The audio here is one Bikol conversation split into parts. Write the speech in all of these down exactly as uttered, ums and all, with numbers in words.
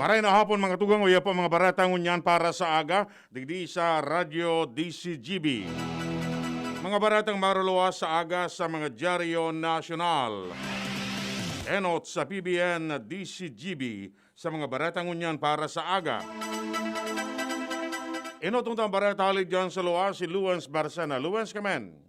Maray na hapon, mga tugang, uya po mga baretang ngunyan para sa aga, digdi sa Radyo D C G B. Mga baretang maruluwas sa aga sa mga dyaryo nasyonal. Enot sa P B N D C G B sa mga baretang ngunyan para sa aga. Enot ang bareta hali dyan sa luwas, si Luans Barcena. Luans, kamen.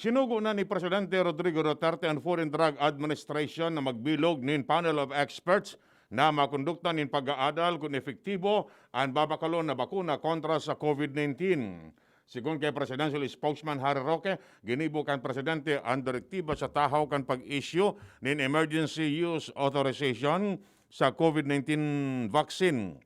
Sinugo na ni Presidente Rodrigo Duterte an Food and Drug Administration na magbilog nin panel of experts na makondukta nin pag-aadal kun epektibo an babakalon na bakuna kontra sa COVID nineteen. Sigon kay Presidential Spokesman Harry Roque, ginibo kan presidente an direktiba sa tahaw kan pag-issue nin emergency use authorization sa COVID nineteen vaccine.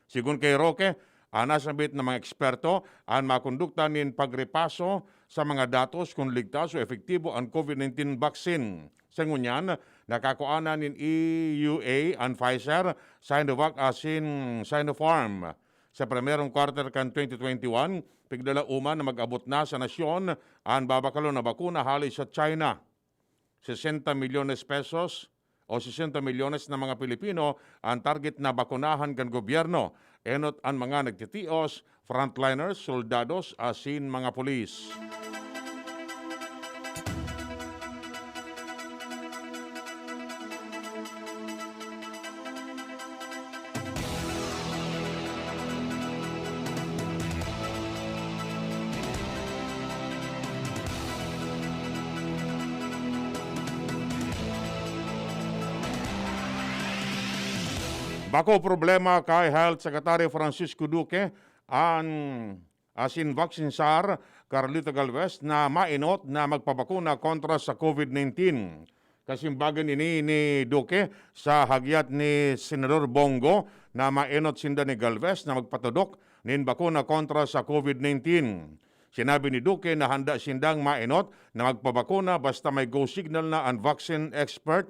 Sigon kay Roque, an nasambit na mga eksperto an makondukta nin pagrepaso sa mga datos kun ligtas o epektibo an COVID nineteen vaccine. Sa ngunyan, nakakua na nin E U A an Pfizer, Sinovac asin Sinopharm. Sa primerong quarter kan twenty twenty-one, pigdala uman na mag-abot na sa nasyon an babakalon na bakuna hali sa China. Sesenta milyones pesos o sesenta milyones na mga Pilipino an target na bakunahan kan gobyerno, enot an mga nagtitios, frontliners, soldados, asin mga pulis. Bako problema kay Health Secretary Francisco Duque an asin vaccine czar Carlito Galvez na mainot na magpabakuna kontra sa COVID nineteen. Kasimbagan ini ni Duque sa hagyat ni Senador Bong Go na mainot sinda ni Galvez na magpatodok nin bakuna kontra sa COVID nineteen. Sinabi ni Duque na handa sindang mainot na magpabakuna basta may go signal na an vaccine expert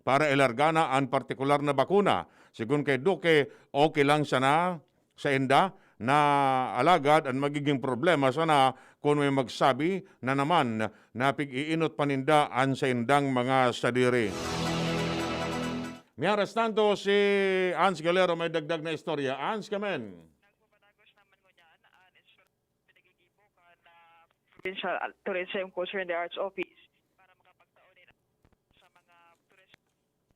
para ilarga na an partikular na bakuna. Sigon kay Duque, okay lang sana sainda na alagad an magiging problema sana kun may magsabi na naman na pig-iinot pa ninda an saindang mga sadiri. Mientras tanto, si Ans Galero may dagdag na istorya. Ans, kamen. Nagpapadagos naman ngunyan an instruction pinag-igibo kan, ah, Provincial Tourism Culture and the Arts Office para makapagtao nin sa mga tourism,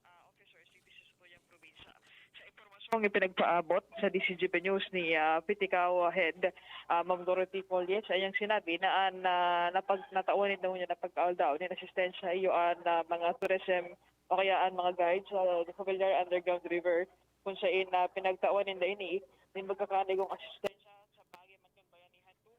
ah, officers dito sa satuyang probinsya. Sa impormasyong ipinagpaabot sa D C G P News ni, ah, Piticao Head, ah, Ma'am Dorothy Collier, sa iyang sinabi na an, ah, napag-, natawan nito niya na pagkauldaon nin asistensya iyo an, ah, mga tourism o kaya an mga guides sa Cavalier Underground River, kung sain na pinagtawan ninda ini nin magkakanigong asistensya sa paagi man kan Bayanihan two,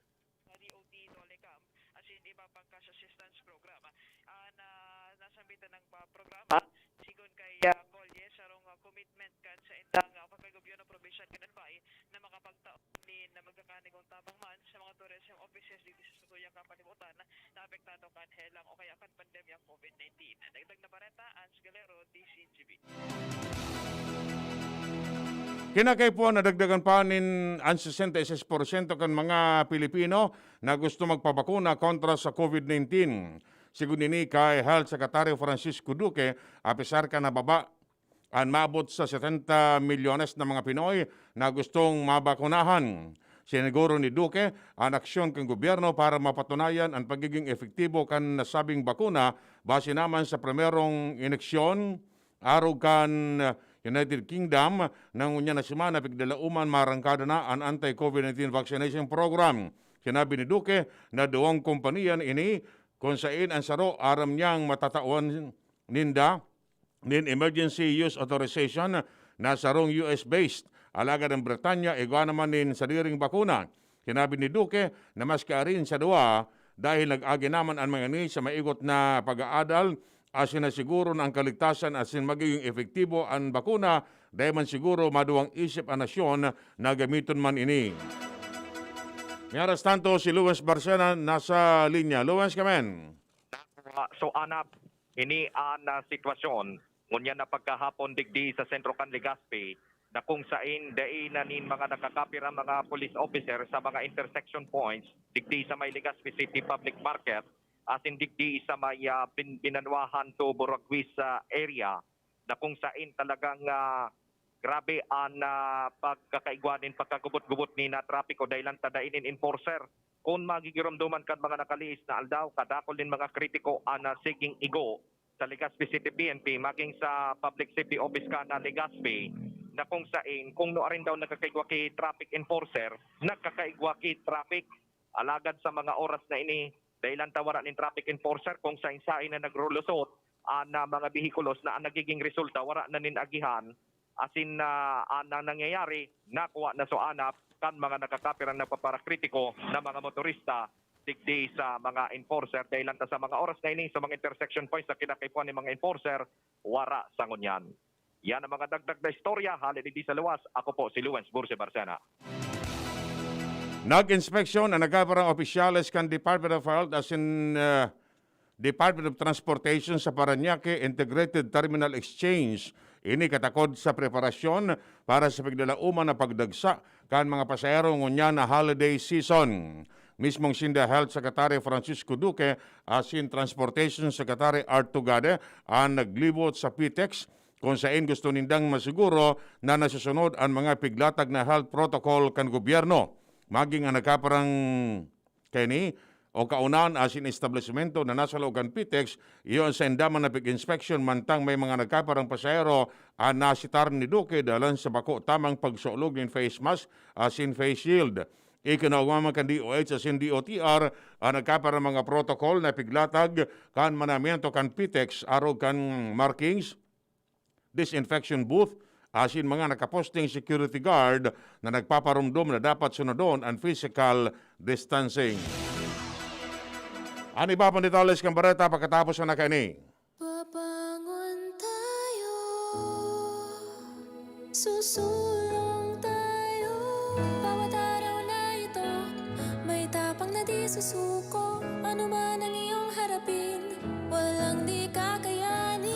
sa D O T Dolecam, asin iba pang cash assistance program. An, ah, nasambitan ng pa-, programa, sigon kay, ah, Collier, sarong, ah, commitment kan saindang, ah, kan gobyerno probinsyal kan Albay na makapagtao nin magkakanigong tabang man sa mga tourism offices dito sa satuyang kapalibutan na apektado kan helang o kaya kan pandemyang COVID nineteen. Dagdag na bareta, Ans Galero, D C G B. Kinakaipuhan, nadagdagan pa nin an sesenta y seis porsyento kan mga Pilipino na gusto magpabakuna kontra sa COVID nineteen. Sigon ini kay Health Secretary Francisco Duque, apisar kan nababa an maabot sa setenta milyones na mga Pinoy na gustong mabakunahan. Siniguro ni Duque an aksyon kan gobyerno para mapatunayan an pagiging epektibo kan nasabing bakuna base naman sa primerong ineksyon arog kan United Kingdom na ngunyan na semana, pigdala uman marangkada na an anti-COVID nineteen vaccination program. Sinabi ni Duque na duwang kompanya ini, kun sain an saro aram niyang matatawan ninda nin emergency use authorization na sarong U S-based, alagad an Britanya igwa naman nin sadiring bakuna. Sinabi ni Duque na maski arin sa duwa, dahil nag-agi naman an mga ini sa maigot na pag-aadal, asin nasiguro na an kaligtasan asin magiging epektibo an bakuna, dai man siguro maduwang isip an nasyon na gamiton man ini. Mientras tanto, si Luis Barcena nasa linya. Luis, kamen. Ah, so, Anap, Ini an, ah, sitwasyon ngunyan na pagkahapon digdi sa sentro kan Legazpi, na kung sain dai na nin mga nakakapira mga police officer sa mga intersection points digdi sa may Legazpi City Public Market, asin digdi sa may, ah, Bin-, Binanwahan to Buraguis, ah, area, na kung sain talagang, ah, grabe an, ah, pagkakaigwa nin pagkagubot-gubot ni na trapiko dahil lang ta dai nin enforcer. Kun magigiromdoman kan mga nakaliis na aldaw, kadakul nin mga kritiko an, ah, siging igo sa Legazpi City P N P, maging sa Public Safety Office kan, ah, Legazpi, na kung sain, kung nuarin daw nagkakaigwa ki traffic enforcer, nagkakaigwa ki traffic. Alagad sa mga oras na ini, dai lang ta wara nin traffic enforcer, kung sain-sain na nagrulusot an, ah, mga behikulos na ang nagiging resulta, wara na nin agihan, asin na, ah, na nangyayari, nakuha na so anap kan mga nakakapirang nagpaparakritiko na mga motorista digdi sa mga enforcer. Dahil lang ta sa mga oras na ini, sa mga intersection points na kinakaipuhan ng mga enforcer, wara sa ngunyan. Yan ang mga dagdag na istorya. Hali digdi sa luwas, ako po si Luwens Burse Barcena. Nag-inspeksyon ang nagkaparang opisyales kan Department of Health asin, ah, Department of Transportation sa Parañaque Integrated Terminal Exchange. Ini katakod sa preparasyon para sa piglalauman na pagdagsa kan mga pasahero ngunyan na holiday season. Mismong sinda Health Secretary Francisco Duque asin Transportation Secretary Art Tugade an naglibot sa PTEX, kung sain gusto nindang masiguro na nasusunod an mga piglatag na health protocol kan gobyerno. Maging ang nagkaparang kaini o kaunan asin establisimento na nasa laog kan PTEX, iyo an sainda man na pig-inspeksyon mantang may mga nagkaparang pasahero an nasitar ni Duque dalan sa bako tamang pagsulog nin face mask asin face shield. Ikinaogma man kan D O H asin D O T R an nagkaparang mga protocol na piglatag kan manamiento kan PTEX arog kan markings, disinfection booth, asin mga nakaposting security guard na nagpaparomdom na dapat sunodon an physical distancing. An iba pang detalles kan bareta pagkatapos na kaini. Babangon tayo, susulong tayo. Bawat araw na ito, may tapang na di susuko. Ano man ang iyong harapin, walang di kakayanin.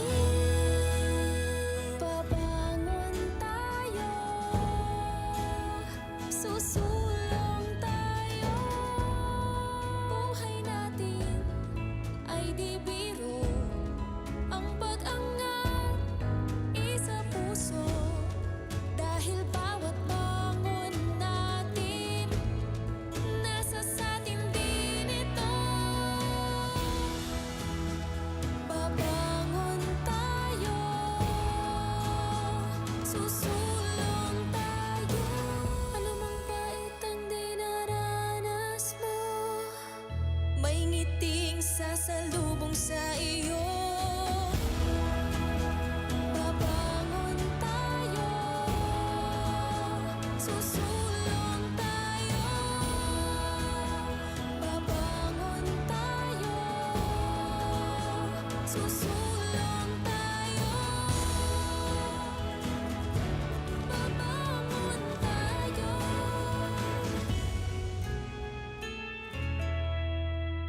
Babangon tayo, susulong tayo. Buhay natin ay di biro. Ang pag-angat isa puso, dahil bawat bangon natin nasa satin din ito. Babangon tayo, susulong tayo. Anumang pait ang dinaranas mo, may ngiting sasalubong sa iyo. Babangon tayo, susulong tayo. Babangon tayo, susulong tayo. Babangon tayo.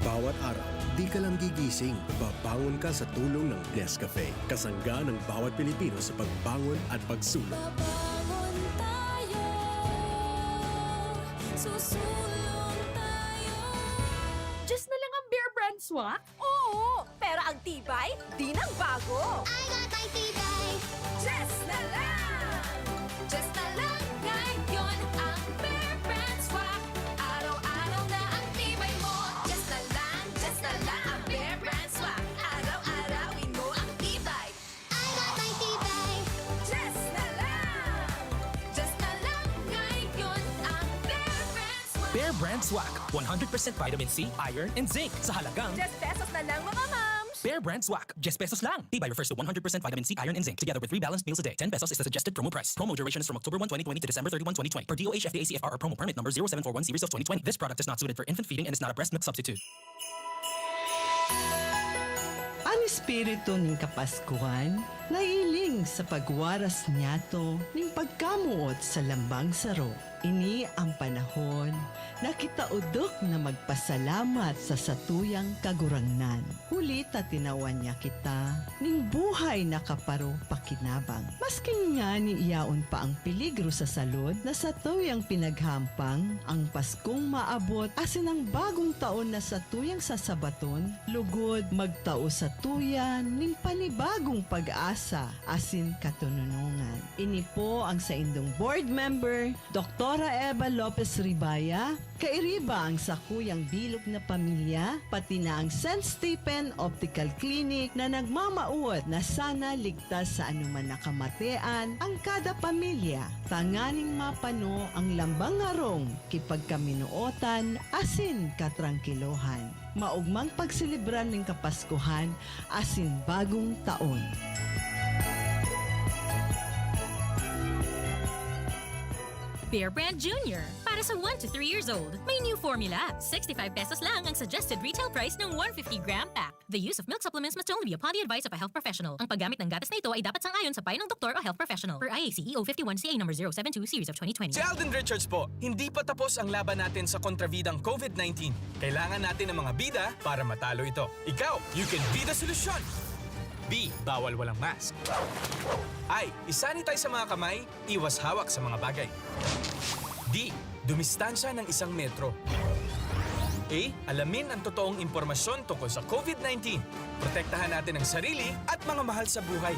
Bawat araw, di ka lang gigising, babangon ka sa tulong ng Nescafe. Kasangga ng bawat Pilipino sa pagbangon at pagsulong. Babangon tayo, susulong tayo. Just na lang ang Bear Brand Swak? Oo, pero ang tibay, di nang bago. I got my tibay. Just na lang! Just na lang ngayon ang Bear Brand Swak. Araw-araw na ang tibay mo. Just na lang, just na lang ang Bear Brand Swak. Araw-arawin mo ang tibay. I got my tibay. Just na lang! Just na lang ngayon ang Bear Brand Swak. Bear Brand Swak, one hundred percent vitamin C, iron, and zinc sa halagang Diyes pesos na lang, mga mams! Bear Brand Swak, diyes pesos lang. Tibay refers to one hundred percent vitamin C, iron, and zinc, together with three balanced meals a day. Ten pesos is the suggested promo price. Promo duration is from October one, twenty twenty to December thirty-one, twenty twenty, per D O H F D A C F R or promo permit number zero seven four one series of twenty twenty. This product is not suited for infant feeding and is not a breast milk substitute. An espiritu nin Kapaskuhan Nahiling sa pagwaras niyato ning pagkamoot sa lambang saro. Ini ang panahon na kita odok na magpasalamat sa satuyang Kagurangnan. Huli ta tinawan niya kita ning buhay na kaparo pakinabang. Maski ngani yaon pa ang peligro sa salud na satuyang pinaghampang, ang Paskong maabot asin ang bagong taon na satuyang sasabaton, lugod magtao satuya nin panibagong pag-asa asin katononongan. Ini po ang saindong board member, Doktora Eva Lopez Ribaya, kairiba ang sakuyang bilog na pamilya, pati na ang Saint Stephen Optical Clinic na nagmamawot na sana ligtas sa anuman na kamatean ang kada pamilya, tanganing mapano ang lambang harong, kipagkaminootan asin katrangkilohan. Maogmang pagselebrar nin Kapaskuhan asin Bagong Taon. Bear Brand Junior, para sa one to three years old. May new formula. Sixty-five pesos lang ang suggested retail price ng one fifty gram pack. The use of milk supplements must only be upon the advice of a health professional. Ang paggamit ng gatas na ito ay dapat sang-ayon sa payo ng doktor o health professional. Per I A C E O fifty-one C A number zero seven two series of twenty twenty. Si Alden Richards po, hindi pa tapos ang laban natin sa kontrabidang COVID nineteen. Kailangan natin ng mga bida para matalo ito. Ikaw, you can be the solution! B, bawal walang mask. I, isanitize sa mga kamay, iwas hawak sa mga bagay. D, dumistansya ng isang metro. A, alamin ang totoong impormasyon tungkol sa COVID nineteen. Protektahan natin ang sarili at mga mahal sa buhay.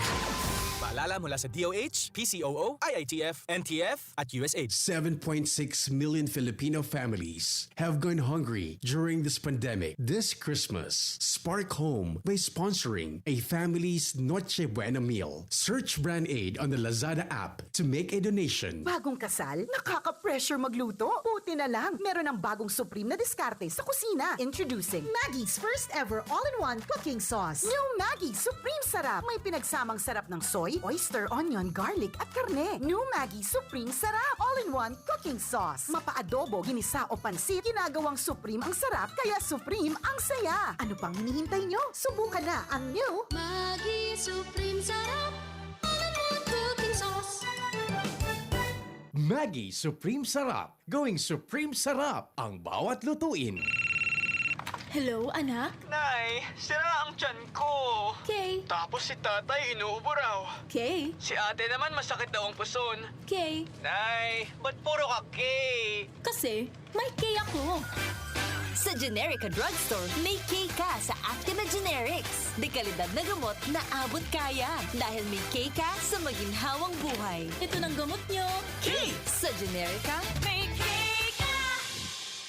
Paalala mula sa D O H, P C O O, I I T F, N T F, at U S H. Seven point six million Filipino families have gone hungry during this pandemic. This Christmas, spark home by sponsoring a family's Noche Buena meal. Search Brand Aid on the Lazada app to make a donation. Bagong kasal? Nakaka-pressure magluto? Buti na lang, meron ng bagong supreme na diskarte sa kusina. Introducing Maggi's first ever all-in-one cooking sauce. New Maggi Supreme Sarap. May pinagsamang sarap ng soy, oyster, onion, garlic, at karne. New Maggi Supreme Sarap. All-in-one cooking sauce. Mapa-adobo, ginisa o pansit, ginagawang supreme ang sarap, kaya supreme ang saya. Ano pang hinihintay nyo? Subukan na ang new Maggi Supreme Sarap. All-in-one cooking sauce. Maggi Supreme Sarap. Gawing Supreme Sarap ang bawat lutuin. Hello, anak? Nay, sira ang tiyan ko. Kay? Tapos si tatay inuubo raw. Kay? Si ate naman masakit daw ang puson. Kay? Nay, ba't puro ka Kay? Kasi may Kay ako. Sa Generica Drugstore, may Kay ka sa Actimed Generics. De kalidad na gamot na abot kaya. Dahil may Kay ka sa maginhawang buhay. Ito ng gamot nyo. Kay! Sa Generica, may Kay ka!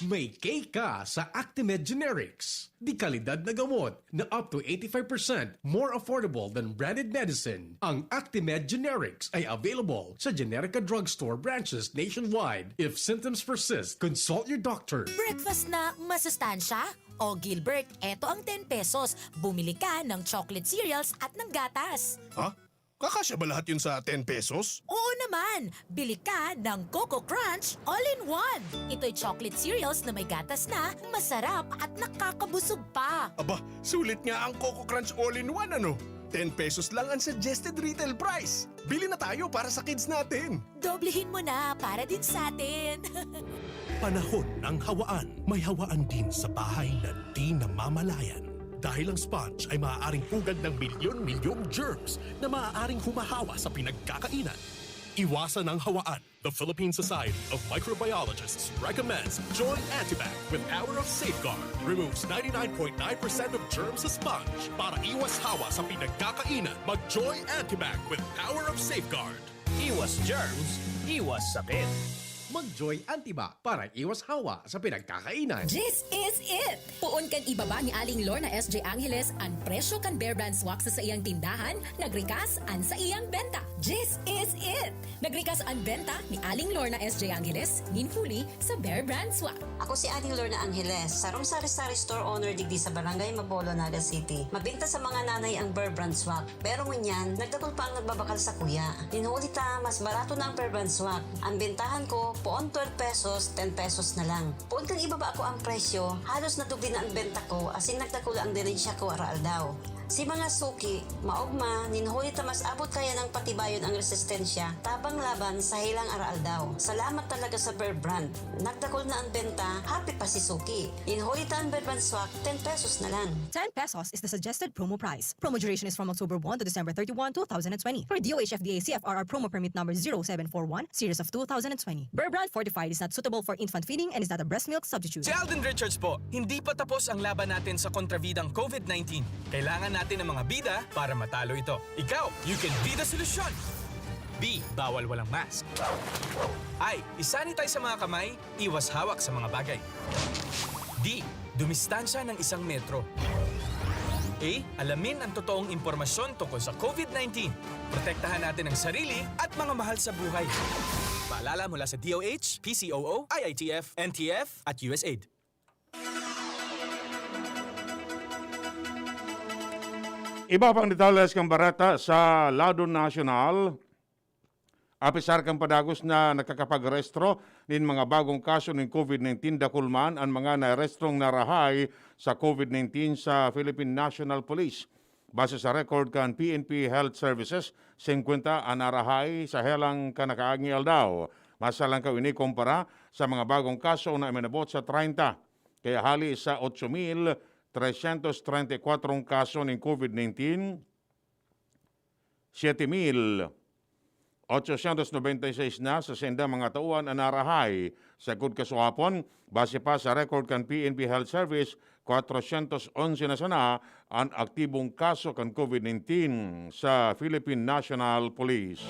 May Kay ka sa Actimed Generics. De kalidad na gamot na up to eighty-five percent more affordable than branded medicine. Ang Actimed Generics ay available sa Generica Drugstore branches nationwide. If symptoms persist, consult your doctor. Breakfast na masustansya? O Gilbert, eto ang ten pesos. Bumili ka ng chocolate cereals at ng gatas. Ha? Kakasya ba lahat yun sa ten pesos? Oo naman! Bili ka ng Coco Crunch All-in-One. Ito'y chocolate cereals na may gatas na, masarap at nakakabusog pa. Aba, sulit nga ang Coco Crunch All-in-One, ano? Ten pesos lang ang suggested retail price. Bili na tayo para sa kids natin. Doblehin mo na para din sa atin. Panahon ng hawaan. May hawaan din sa bahay na di namamalayan. Dahil ang sponge ay maaaring pugad ng milyon-milyong germs na maaaring humahawa sa pinagkakainan. Iwasan ang hawaan. The Philippine Society of Microbiologists recommends Joy Antibac with Power of Safeguard. Removes ninety-nine point nine percent of germs sa sponge. Para iwas hawa sa pinagkakainan, mag-Joy Antibac with Power of Safeguard. Iwas germs, iwas sakit. Mag-Joy Antibac para iwas hawa sa pinagkakainan. This is it! Poon kan ibaba ni Aling Lorna S J Angeles an presyo kan Bear Brand Swak sa saiyang tindahan, nagrikas an saiyang benta. This is it! Nagrikas an benta ni Aling Lorna S J Angeles nin huli sa Bear Brand Swak. Ako si Aling Lorna Angeles, sarong sari-sari store owner digdi sa Barangay Mabolo, Naga City. Mabinta sa mga nanay ang Bear Brand Swak. Pero ngunyan, nagdakul pa ang nagbabakal sakuya. Nin huli ta, mas barato na ang Bear Brand Swak. Ang bentahan ko, poon twelve pesos, ten pesos na lang. Poon kan ibaba ko ang presyo, halos nadubli na ang benta ko, asin nagdakula ang dirensiya ko araaldaw. Si mga suki, maogma, nin huli ta mas abot kaya nang patibayon ang resistensya, tabang laban sa helang araaldaw. Salamat talaga sa Bear Brand. Nagdakul na ang benta, happy pa si suki. Nin huli ta ang Bear Brand swak, ten pesos na lang. Ten pesos is the suggested promo price. Promo duration is from October one to December thirty-one, two thousand and twenty. For D O H F D A C F R R promo permit number zero seven four one, series of two thousand and twenty. Bear Brand Fortified is not suitable for infant feeding and is not a breast milk substitute. Si Alden Richards po, hindi pa tapos ang laban natin sa kontrabidang COVID nineteen. Kailangan natin ng mga bida para matalo ito. Ikaw, you can be the solution! B, bawal walang mask. I, isanitize sa mga kamay, iwas hawak sa mga bagay. D, dumistansya ng isang metro. A, alamin ang totoong impormasyon tungkol sa COVID nineteen. Protektahan natin ang sarili at mga mahal sa buhay. Paalala mula sa D O H, P C O O, I I T F, N T F, at U S A I D. Iba pang detalles kan bareta sa lado nasyonal. Apisar kan padagos na nakakapagrehistro nin mga bagong kaso nin COVID nineteen, dakul man an mga narehistrong narahay sa COVID nineteen sa Philippine National Police. Base sa record kan P N P Health Services, singkwenta an narahay sa helang kan nakaaging aldaw. Mas halangkaw ini kumpara sa mga bagong kaso na uminabot sa treinta. Kaya hali sa otso mil tresyentos treinta y kwatro kaso nin COVID nineteen, siete mil otsosyentos nobenta y seis na sa saindang mga tauhan an narahay. Sagkod kasuhapon, base pa sa record kan P N P Health Service, kwatrosyentos onse na sana an aktibong kaso kan COVID nineteen sa Philippine National Police.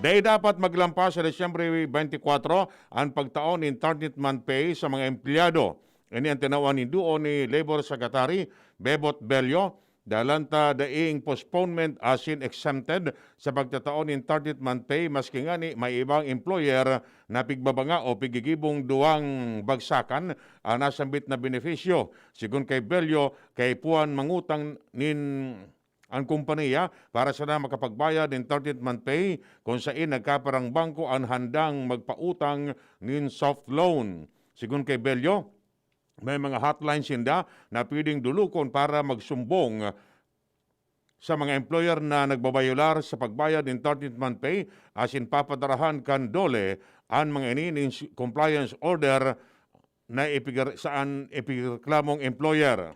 Dai dapat maglampas sa Disyembre twenty-four an pagtao nin thirteenth month pay sa mga empleyado. Ini an tinawan nin duo ni Labor Secretary Bebot Bello. Dalan ta daing postponement asin exempted sa pagtatao nin thirteenth month pay, maski ngani may ibang employer na pigbabanga o pigigibong duwang bagsakan ang nasambit na benepisyo. Sigon kay Bello, kaipuhan mangutang nin ang kompanya para sana makapagbayad nin thirteenth month pay, kung sain nagkaparang bangko an handang magpautang nin soft loan. Sigon kay Bello, may mga hotline sinda na pwedeng dulukon para magsumbong sa mga employer na nagbabayolar sa pagbayad nin thirteenth month pay asin papadarahan kan DOLE an mga ini nin compliance order na ipigre-, saan ipigreklamong employer.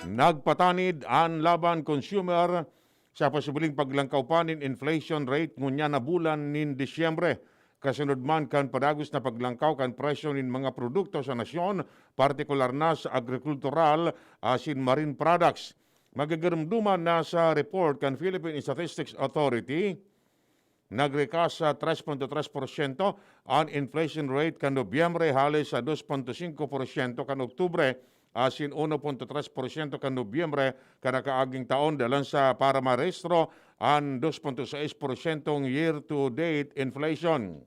Nagpatanid an Laban Consumer sa posibleng paglangkaw pa nin inflation rate ngunyan na bulan nin Disyembre, kasunod man kan padagos na paglangkaw kan presyo nin mga produkto sa nasyon, partikular na sa agrikultural asin marine products. Magigiromdoman na sa report kan Philippine Statistics Authority, nagrekas sa tres punto tres porsyento an inflation rate kan Nobyembre hale sa dos punto singko porsyento kan Oktubre, asin uno punto tres porsyento kan Nobyembre kan nakaaging taon, dalan sa para marehistro an dos punto sais porsyentong year-to-date inflation.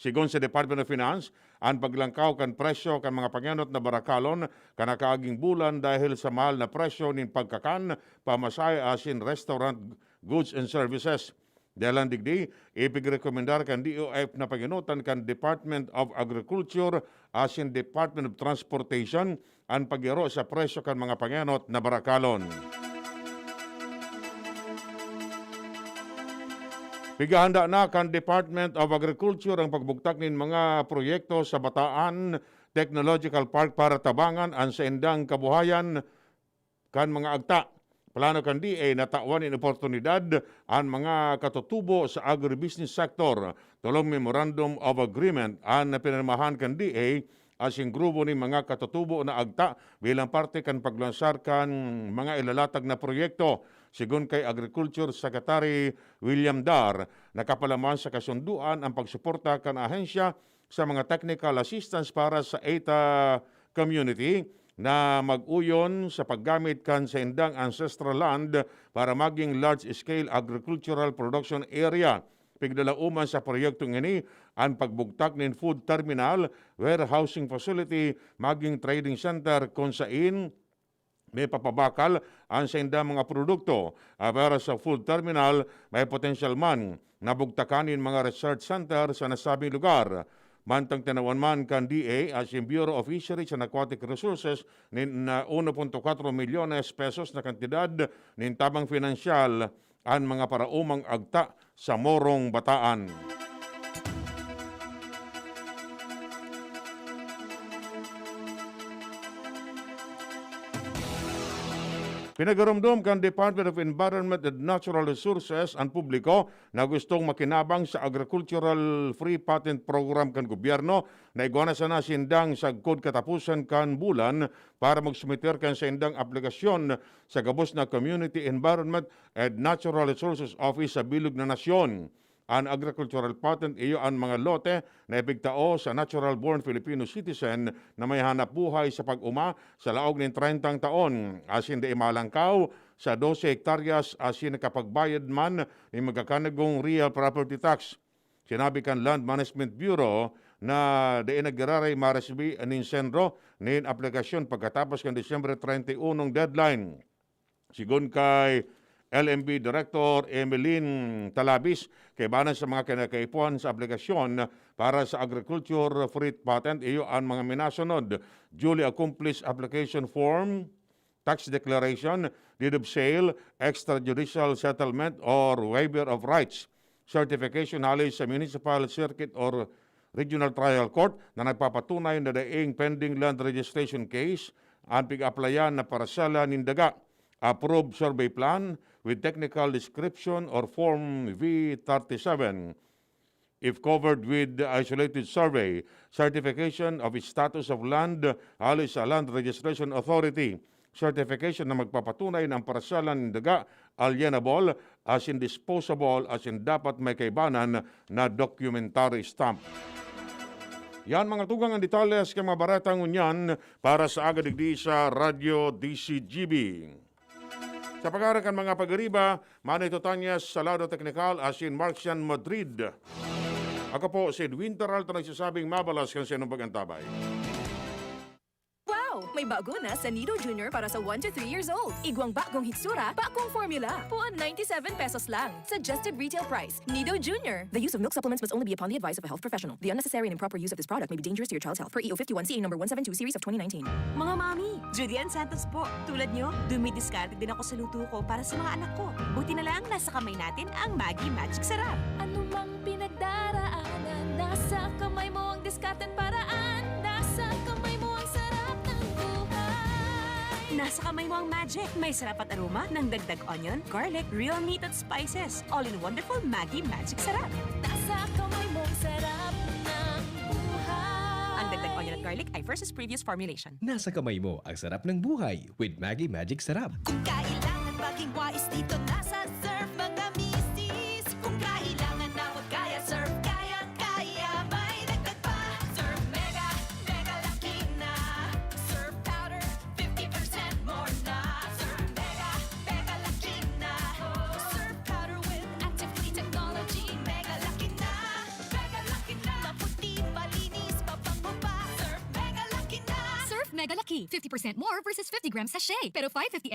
Sigon sa Department of Finance, an paglangkaw kan presyo kan mga pangenot na barakalon kan nakaaging bulan dahil sa mahal na presyo nin pagkakan, pamasahe asin restaurant goods and services. Dalan digdi, ipigrekomendar kan D O F na pangenotan kan Department of Agriculture asin Department of Transportation an pagyaro sa presyo kan mga pangenot na barakalon. Pighahanda na kan Department of Agriculture ang pagbugtak nin mga proyekto sa Bataan Technological Park para tabangan an saindang kabuhayan kan mga agta. Plano kan D A na tawan nin oportunidad an mga katutubo sa agribusiness sector. Tolong Memorandum of Agreement an pinirmahan kan D A asin grupo nin mga katutubo na agta bilang parte kan paglansar kan mga ilalatag na proyekto. Sigon kay Agriculture Secretary William Dar, nakapalaman sa kasunduan ang pagsuporta kan ahensya sa mga technical assistance para sa ETA community na mag-uyon sa paggamit kan saindang ancestral land para maging large-scale agricultural production area. Pigdalaoman sa proyektong ini an pagbugtak nin food terminal, warehousing facility, maging trading center kun sain may papabakal an saindang mga produkto. Para sa food terminal, may potensyal man na bugtakan nin mga research center sa nasabing lugar. Mantang tinawan man kan D A asin Bureau of Fisheries and Aquatic Resources nin, ah, uno punto kwatro milyones pesos na kantidad nin tabang pinansyal an mga paraomang agta sa Morong Bataan. Pinagaromdom kan Department of Environment and Natural Resources an publiko na gustong makinabang sa Agricultural Free Patent Program kan gobyerno na igwa na sana sindang sagkod katapusan kan bulan para magsumiter kan saindang aplikasyon sa gabos na Community Environment and Natural Resources Office sa bilog na nasyon. An agricultural patent iyo an mga lote na ipigtao sa natural-born Filipino citizen na may hanap buhay sa pag-oma sa laog nin treyntang taon, asin dai malangkaw sa dose hektaryas asin nakapagbayad man nin magkakanagong real property tax. Sinabi kan Land Management Bureau na dai na giraray maresbi nin senro nin aplikasyon pagkatapos kan Disyembre treinta y uno deadline. Sigon kay L M B Director Emeline Talabis, kaibanan sa mga kinakaipuhan sa aplikasyon para sa agriculture free patent, iyo an mga minasunod: duly accomplished application form, tax declaration, deed of sale, extrajudicial settlement or waiver of rights, certification hali sa municipal, circuit or regional trial court na nagpapatunay na daing pending land registration case an pig-aplayan na parsela nin daga, approved survey plan with technical description or Form V thirty-seven, if covered with the isolated survey, certification of status of land hali sa Land Registration Authority, certification na magpapatunay na ang parsalan nin daga alienable asin disposable asin dapat may kaibanan na documentary stamp. Yan, mga tugang, ang detalye sa mga baretang ngunyan para sa aga digdi sa Radyo D C G B. Sa pag-aarang kan mga pagiriba, Manny Totanya sa lado teknikal asin Marcian Madrid. Ako po si Edwin Peralta nagsasabing mabalas kan saindong pag-antabay. Wow! May bago na sa Nido Junior para sa one to three years old. Igwang bagong hitsura, bagong formula. Puon ninety-seven pesos lang. Suggested retail price. Nido Junior. The use of milk supplements must only be upon the advice of a health professional. The unnecessary and improper use of this product may be dangerous to your child's health. Per E O fifty-one C A number one seven two series of twenty nineteen. Mga mami, Judy Ann Santos po. Tulad nyo, dumidiskarte din ako sa luto ko para sa mga anak ko. Buti na lang, nasa kamay natin ang Maggi Magic Sarap. Anumang pinagdaraanan, nasa kamay mo ang diskarteng paraan. Nasa kamay mo ang sarap ng buhay. Nasa kamay mo ang magic. May sarap at aroma ng dagdag onion, garlic, real meat at spices. All in wonderful Maggi Magic Sarap. Nasa kamay mo ang sarap ng buhay. Ang dagdag onion at garlic ay versus previous formulation. Nasa kamay mo ang sarap ng buhay with Maggi Magic Sarap. Kung kailangan maging wais dito, nasa Surf Magamisis. Kung kailangan na magkaya, Surf Kaya, kaya may dagdag pa. Surf Mega, Mega Laki na. Surf Powder, fifty percent more na. Surf Mega, Mega Laki na. Surf Powder with active clean technology, Mega Laki na. Mega Laki na. Maputi, malinis, mabango pa. Surf Mega Laki na. Surf Mega Laki, fifty percent more versus fifty grams sachet, pero five fifty